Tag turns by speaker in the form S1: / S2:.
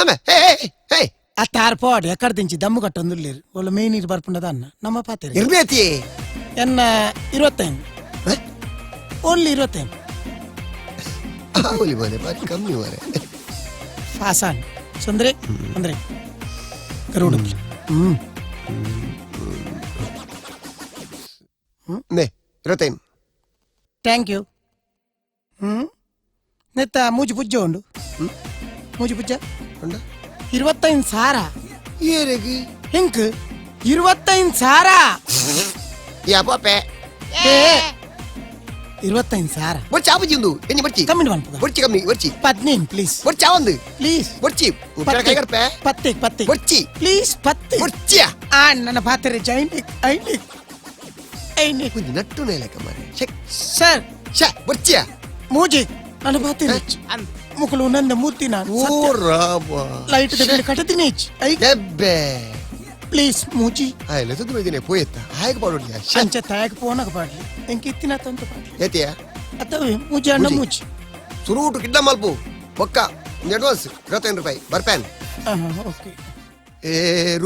S1: ನಮೆ ಹೇ ಹೇ ಹೇ
S2: Attar pod ಎಕ್ಕಡ್ದಿಂಚಿ ದಮ್ಮು ಕಟ್ಟೊಂದುಲ್ಲೇರು ಒಲ್ಲ May ನೀರು ಬರ್ಪುಂಡದ ಅನ್ನ ನಮ್ಮ ಪಾತೆರ.
S1: ಇರ್ಬೇತಿ.
S2: ಎನ್ನ 25. ಓನ್ಲಿ 25.
S1: ಆವಲಿ ಮಾರೆ, ಬಾರಿ ಕಮ್ಮಿ ಮಾರೆ.
S2: ಫಾಸಾನ್ ಸುಂದ್ರೆ ಅಂದ್ರೆ ಗರುಡ. ಹ್ಮ್.
S1: ನೇ 25.
S2: Thank you. ಹ್ಮ್, ನೆತ್ತ ಮೂಜಿ ಪುಜ್ಜ ಉಂಡು, ಮೂಜಿ ಪುಜ್ಜ.
S1: ಉಂಡ.
S2: 25 ಸಾವಿರ.
S1: ಏರೆಗ್?
S2: ಹಿಂಕ್ 25 ಸಾವಿರ.
S1: ಯಾ ಪಾಪೆ.
S2: ಏ, 25 ಸಾವಿರ.
S1: ಬೊರ್ಚಿ ಆಪುಜಿ ಉಂದು ಎಂಜಿ ಬೊರ್ಚಿ.
S2: ಕಮ್ಮಿ ಮನ್ಪುಗ.
S1: ಬೊರ್ಚಿ, ಕಮ್ಮಿ ಬೊರ್ಚಿ.
S2: 15 ಪ್ಲೀಸ್.
S1: ಬೊರ್ಚಿ ಆವಂದು.
S2: ಪ್ಲೀಸ್.
S1: ಬೊರ್ಚಿ, ಕೈ ಕಡ್ಪೆ.
S2: ಪತ್ತೆ ಪತ್ತೆ.
S1: ಬೊರ್ಚಿ.
S2: ಪ್ಲೀಸ್, ಪತ್ತೆ.
S1: ಬೊರ್ಚಿಯಾ.
S2: ಆ ನನ್ನ ಪಾತ್ರೆ ಜೈನಿಕ್ ಐನಿಕ್ ಐನಿಕ್.
S1: ಒಂಜಿ ನಟ್ಟು ನೇಲೆಕ ಮಾರೆ, ಶೆ.
S2: ಸರ್.
S1: ಶೆ, ಬೊರ್ಚಿಯಾ.
S2: ಮೂಜಿ ನನ್ನ ಪಾತ್ರೆ ಮುಕುಲು ನಂದ ಮೂರ್ತಿ ನಾನು.
S1: ಓ ರಾಮ.
S2: ಲೈಟ್ ದ ಕಟ್ಟದಿನೇ I.
S1: ಎಬ್ಬೆ.
S2: ಪ್ಲೀಸ್, ಮೂಜಿ.
S1: ಆಯ್ಲೆ ಸುದ್ದು ಬೈದಿನಿ ಪೋಯೆತ್ತ ಹಾಗೆ ಪಾಡೋಡಿಯಾ, ಶೆ.
S2: ಅಂಚ ತಾಯಕ ಪೋನಗ ಪಾಡ್ಲಿ, ಎಂಕ್ ಇತ್ತಿನ ತಂತ ಪಾಡ್ಲಿ.
S1: ಏತಿಯಾ?
S2: ಅಥವಾ ಮೂಜಿ ಅಣ್ಣ.
S1: ಮೂಜಿ.
S2: ಮೂಜಿ.
S1: ಸುರೂಟು ಕಿಡ್ಡ ಮಲ್ಪು ಬೊಕ್ಕ ಅಡ್ವಾನ್ಸ್ 25 ರೂಪಾಯಿ ಬರ್ಪ್ಯಾನ್.
S2: ಓಕೆ.
S1: ಏ.